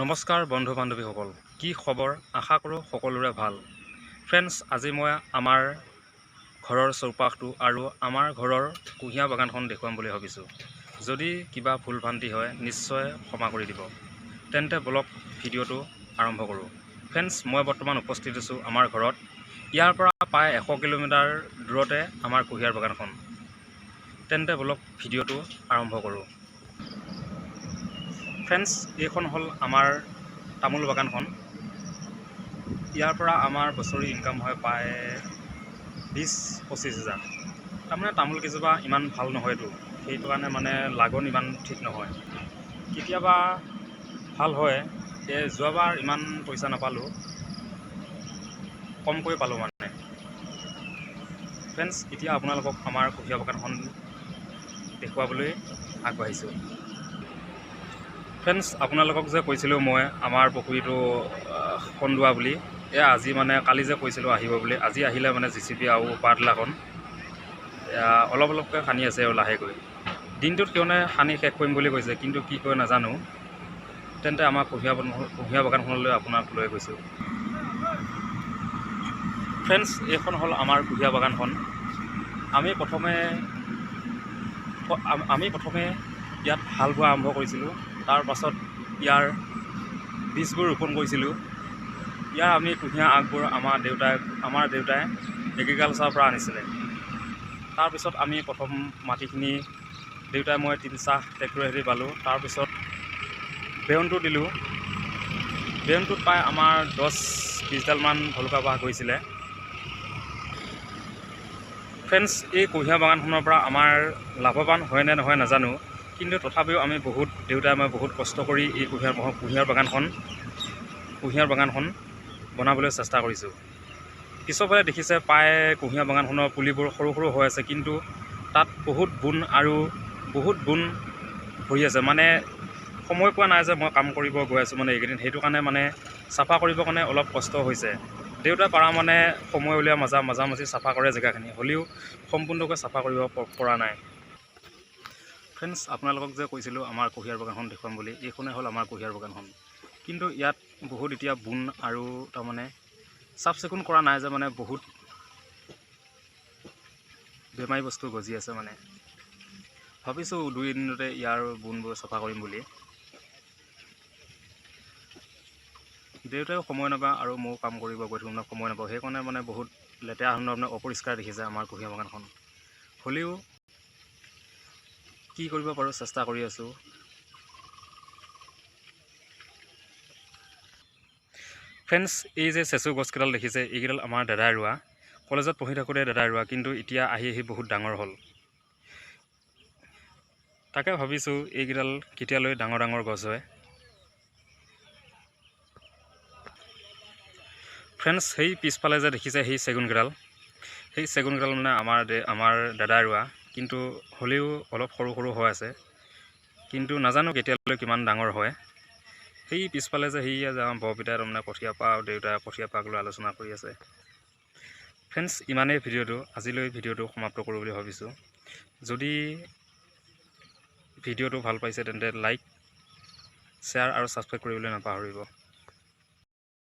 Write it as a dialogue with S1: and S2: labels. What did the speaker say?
S1: নমস্কাৰ বন্ধু বান্ধৱীসকল, কি খবৰ? আশা কৰোঁ সকলোৰে ভাল। ফ্ৰেণ্ডছ, আজি মই আমাৰ ঘৰৰ চৌপাশটো আৰু আমাৰ ঘৰৰ কুঁহিয়াৰ বাগানখন দেখুৱাম বুলি ভাবিছোঁ। যদি কিবা ভুল ভ্ৰান্তি হয় নিশ্চয় ক্ষমা কৰি দিব। তেন্তে বলক ভিডিঅ'টো আৰম্ভ কৰোঁ। ফ্ৰেণ্ডছ, মই বৰ্তমান উপস্থিত আছোঁ আমাৰ ঘৰত। ইয়াৰ পৰা প্ৰায় 100 কিলোমিটাৰ দূৰতে আমাৰ কুঁহিয়াৰ বাগানখন। তেন্তে বলক ভিডিঅ'টো আৰম্ভ কৰোঁ। ফ্ৰেণ্ডছ, এইখন হ'ল আমাৰ তামোল বাগানখন। ইয়াৰ পৰা আমাৰ বছৰি ইনকাম হয় প্ৰায় 20-25 হাজাৰ। তাৰমানে তামোল কেইজোপা ইমান ভাল নহয়তো, সেইটো কাৰণে মানে লাগন ইমান ঠিক নহয়। কেতিয়াবা ভাল হয়। এই যোৱাবাৰ ইমান পইচা নাপালোঁ, কমকৈ পালোঁ মানে। ফ্ৰেণ্ডছ, এতিয়া আপোনালোকক আমাৰ কুঁহিয়াৰ বাগানখন দেখুৱাবলৈ আগবাঢ়িছোঁ। ফ্ৰেণ্ডছ, আপোনালোকক যে কৈছিলোঁ মই আমাৰ পুখুৰীটো খন্দোৱা বুলি, এয়া আজি মানে কালি যে কৈছিলোঁ আহিব বুলি, আজি আহিলে মানে JCB আৰু পাতলাখন এয়া অলপ অলপকৈ খান্দি আছে আৰু লাহেকৈ। দিনটোত কিয়নে খান্দি শেষ কৰিম বুলি কৈছে, কিন্তু কি কয় নাজানো। তেন্তে আমাৰ কুঁহিয়াৰ বাগানখনলৈ আপোনাক লৈ গৈছোঁ। ফ্ৰেণ্ডছ, এইখন হ'ল আমাৰ কুঁহিয়াৰ বাগানখন। আমি প্ৰথমে ইয়াত হাল বোৱা আৰম্ভ কৰিছিলোঁ। তাৰ পাছত ইয়াৰ বীজবোৰ ৰোপণ কৰিছিলোঁ। ইয়াৰ আমি কুঁহিয়াৰ আগবোৰ আমাৰ দেউতাই এগ্ৰিকালচাৰৰ পৰা আনিছিলে। তাৰপিছত আমি প্ৰথম মাটিখিনি দেউতাই মই 3 চাহ ট্ৰেক্টৰেদি বালোঁ। তাৰপিছত বেয়নটো দিলোঁ। বেয়নটোত প্ৰায় আমাৰ 10-20ডালমান ভলুকা বাঁহ গৈছিলে। ফ্ৰেণ্ডছ, এই কুঁহিয়াৰ বাগানখনৰ পৰা আমাৰ লাভৱান হয় নে নহয় নাজানো, কিন্তু তথাপিও আমি বহুত দেউতাই মই বহুত কষ্ট কৰি এই কুঁহিয়াৰ বাগানখন বনাবলৈ চেষ্টা কৰিছোঁ। পিছৰফালে দেখিছে প্ৰায় কুঁহিয়াৰ বাগানখনৰ পুলিবোৰ সৰু সৰু হৈ আছে, কিন্তু তাত বহুত বোন আৰু বহুত বোন ভৰি আছে। মানে সময় পোৱা নাই যে মই কাম কৰিব গৈ আছোঁ মানে এইকেইদিন, সেইটো কাৰণে মানে চাফা কৰিবৰ কাৰণে অলপ কষ্ট হৈছে। দেউতাই পাৰা মানে সময় উলিয়াই মাজা মাজি চাফা কৰে জেগাখিনি, হ'লেও সম্পূৰ্ণকৈ চাফা কৰিব পৰা নাই। ফ্ৰেণ্ডছ, আপোনালোকক যে কৈছিলোঁ আমাৰ কুঁহিয়াৰ বাগানখন দেখুৱাম বুলি, এইখনেই হ'ল আমাৰ কুঁহিয়াৰ বাগানখন। কিন্তু ইয়াত বহুত এতিয়া বোন আৰু তাৰমানে চাফ চিকুণ কৰা নাই যে, মানে বহুত বেমাৰী বস্তু গজি আছে। মানে ভাবিছোঁ দুই এদিনতে ইয়াৰ বোনবোৰ চাফা কৰিম বুলি। দেউতাইও সময় নাপায় আৰু ময়ো কাম কৰিব গৈ থাকোঁ, সময় নাপাওঁ। সেইকাৰণে মানে বহুত লেতেৰা ধৰণৰ, মানে অপৰিষ্কাৰ দেখিছে আমাৰ কুঁহিয়াৰ বাগানখন। হ'লেও কি কৰিব পাৰোঁ চেষ্টা কৰি আছোঁ। ফ্ৰেণ্ডছ, এই যে চেচু গছকেইডাল দেখিছে, এইকেইডাল আমাৰ দাদাই ৰোৱা। কলেজত পঢ়ি থাকোঁতে দাদাই ৰোৱা, কিন্তু এতিয়া আহি আহি বহুত ডাঙৰ হ'ল। তাকে ভাবিছোঁ এইকেইডাল কেতিয়ালৈ ডাঙৰ ডাঙৰ গছ হয়। ফ্ৰেণ্ডছ, সেই পিছফালে যে দেখিছে সেই চেগুনকেইডাল, সেই চেগুনকেইডাল মানে আমাৰ দাদাই ৰোৱা, কিন্তু হ'লেও অলপ সৰু সৰু হৈ আছে, কিন্তু নাজানো কেতিয়ালৈ কিমান ডাঙৰ হয়। সেই পিছফালে যে সেয়া যে আমাৰ বৰপিতাই তাৰমানে কঠীয়া পৰা আৰু দেউতাই কঠীয়া পাক লৈ আলোচনা কৰি আছে। ফ্ৰেণ্ডছ, ইমানেই ভিডিঅ'টো, আজিলৈ ভিডিঅ'টো সমাপ্ত কৰোঁ বুলি ভাবিছোঁ। যদি ভিডিঅ'টো ভাল পাইছে তেন্তে লাইক, শ্বেয়াৰ আৰু ছাবস্ক্ৰাইব কৰিবলৈ নাপাহৰিব।